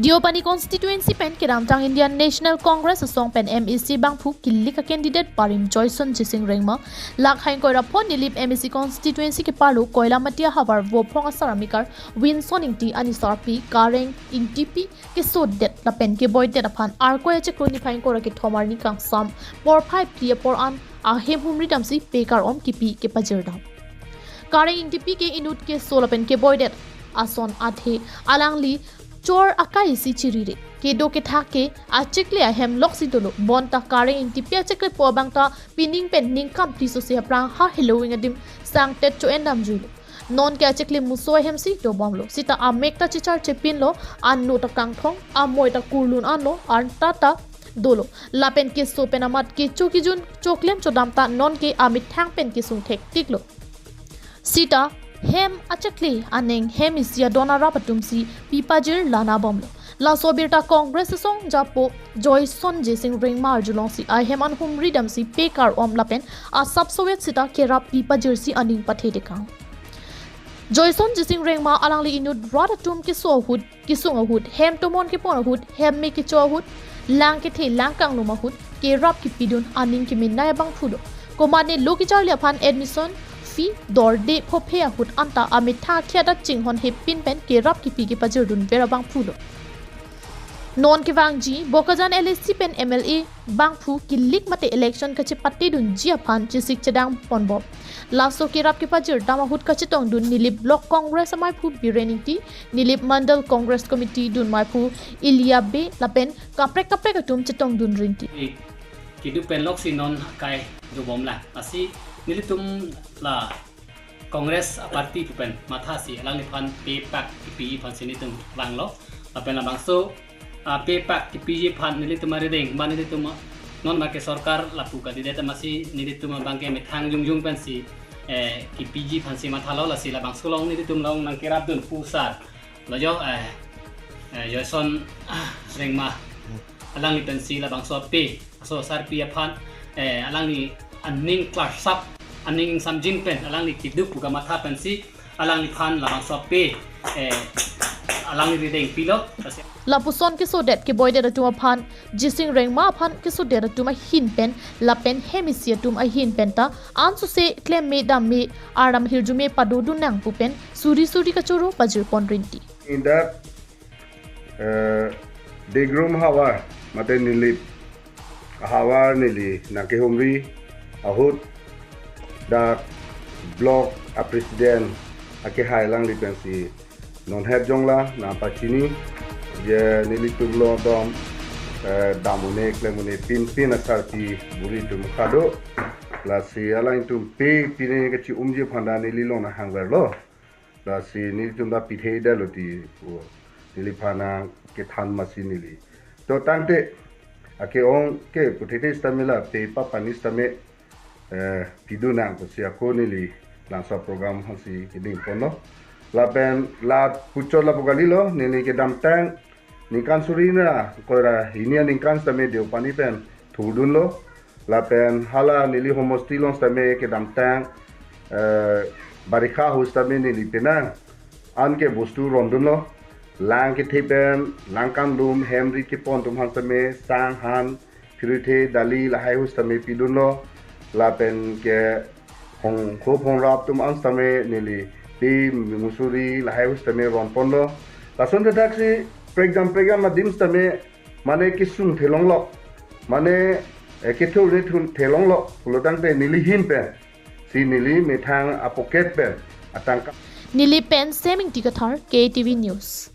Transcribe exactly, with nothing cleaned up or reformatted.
Deopani constituency pen kedamtang Indian National Congress asong pen M A C bangphu kilik a candidate barim Joyson Jising Rengma, lake ingkoi ra pho Nilip M A C constituency keparlo Koilamati ahavar Vophong asar amekar Winson Ingti anisarpi Kareng Ingtipi kesodet lapen keboidet aphan Arkoi achiklo niphai ingkoi ra kethom arni kangsam porphai phli apor an ahem humri damsi pekar-om kipi kepajirdam. Kareng Ingtipi ke inut keso lapen keboidet ason athe alangli chor akai isi chirire. Kedo kethak ke achikli ahem loksi dolo. Bonta Kareng Ingtipi achiklipo abang ta pining pen ningkan phli sose aphrang ha Halloween adim sangtet cho-en damjuilo. Nonke achikli muso ahemsi dobomlo. Sita amek ta chicharche pinlo, ano ta kangthong, amoi ta kurlun anlo, anta ta dolo. Lapen keso pen amat kecho kejun choklem chodam ta nonke amethang pen kesung thektiklo. Sita hem achikli aning hem isi adon arap atumsi pipajir lana bomlo. Laso abirta Congress asong japo Joyson Jising Rengma arjulongsi ahem an humri damsi pekar-om lapen asap sowet sita kerap pipajirsi aning pathedekang. Joyson Jising Rengma alangli inut rat atum keso ahut, kesung ahut, hem tomon kepon ahut, hem me kecho ahut, lang kethe lang kanglum ahut kerap kipidun aning kemenei abangphulo. Komane lo kecharli aphan admission fee dorde phophe ahut anta amethang akhei adak chinghon hepin pen kerap kipi kepajirdunver abangphulo. Non kevangji Bokajan L A C pen M L A bangphu kilik mate election kachepatedunji aphan chesik chedang ponbom. Laso kerap kepajirdam ahut kachetongdun Nilip Block Congress amaiphu Biren Ingti, Nilip Mandal Congress Committee dunmaiphu Ilia Bey lapen kaprek kaprek atum chetongdun rinti. Kedo pen loksi non akai dobomlang. Lasi nelitum la Congress a party pu pen mathasi alangliphan pay pack kipiji aphansi nelitum vanglo. Lapen labangso, ah, pay pack kipiji aphan nelitum arideng, ma nelitum non ma ke sorkar lapu kandidet amatsi nelitum abang ke methang jongjong pensi, eh, kipiji aphansi mathalo. Lasi labangso along nelitum along nangkerapdun pu sar. Lo jo, eh, eh, Joyson, ah, Rengma. Alangli pensi labangso pay, laso sarpi aphan, eh, alangli aning klarsap, aning ingsamjin pen, alangli keduk pu kamatha pensi, alangliphan labangso pay, eh, alangli rideng pilo. Lapuson kesodet keboidet atum aphan, Jising Rengma aphan kesodet atum ahin pen, lapen hem isi atum ahin pen ta, ansose klem me dam me, aram hirjume me padodun nang pu pen, suri suri kachoro pajirpon rinti. In that, eh, Degrum havar, mate Nilip havar neli nangkehumri ahut dak block a president akehai alangli pensi non het jongla nangpachini je nelitum along dom, eh, dam un-e klem un-e pinpin asarpi buri atum kado. Lasi alangtum pay pine kachi-umji aphan ta neli along nang hangverlo. Lasi nelitum ta pithedetlo ti, o, neliphan nangkethan amatsi neli. To tangte ake-ong ke puthete sitame la pay papani sitame, eh, pidun nang pusi ako neli labangso program aphansi keding ponlo. Lapen la puchot lapu kalilo, neli kedamtang ningkan suri ra ingkoi ra hini aningkan sitame Deopani pen thurdunlo. Lapen hala neli homosti along sitame kedamtang, eh, barikha ahut sitame neli penang an ke bostu rondunlo. Lang kethe pen, lang kanglum, hem rit kepon atum aphan sitame, sang han, phiruthe, dali lahai ahut sitame pidunlo. Lapen ke hong, hop hongrap atum an sitame neli pay musuri lahai ahut sitame ronponlo. Lason thakthaksi prekjam prekjam adim sitame mane kesung thelonglok, mane, eh, kethur ne thun thelonglok pulo tangte neli ahin pensi neli methang a pocket pen atangka. Nilip pen Seming Tikathar, K T V News.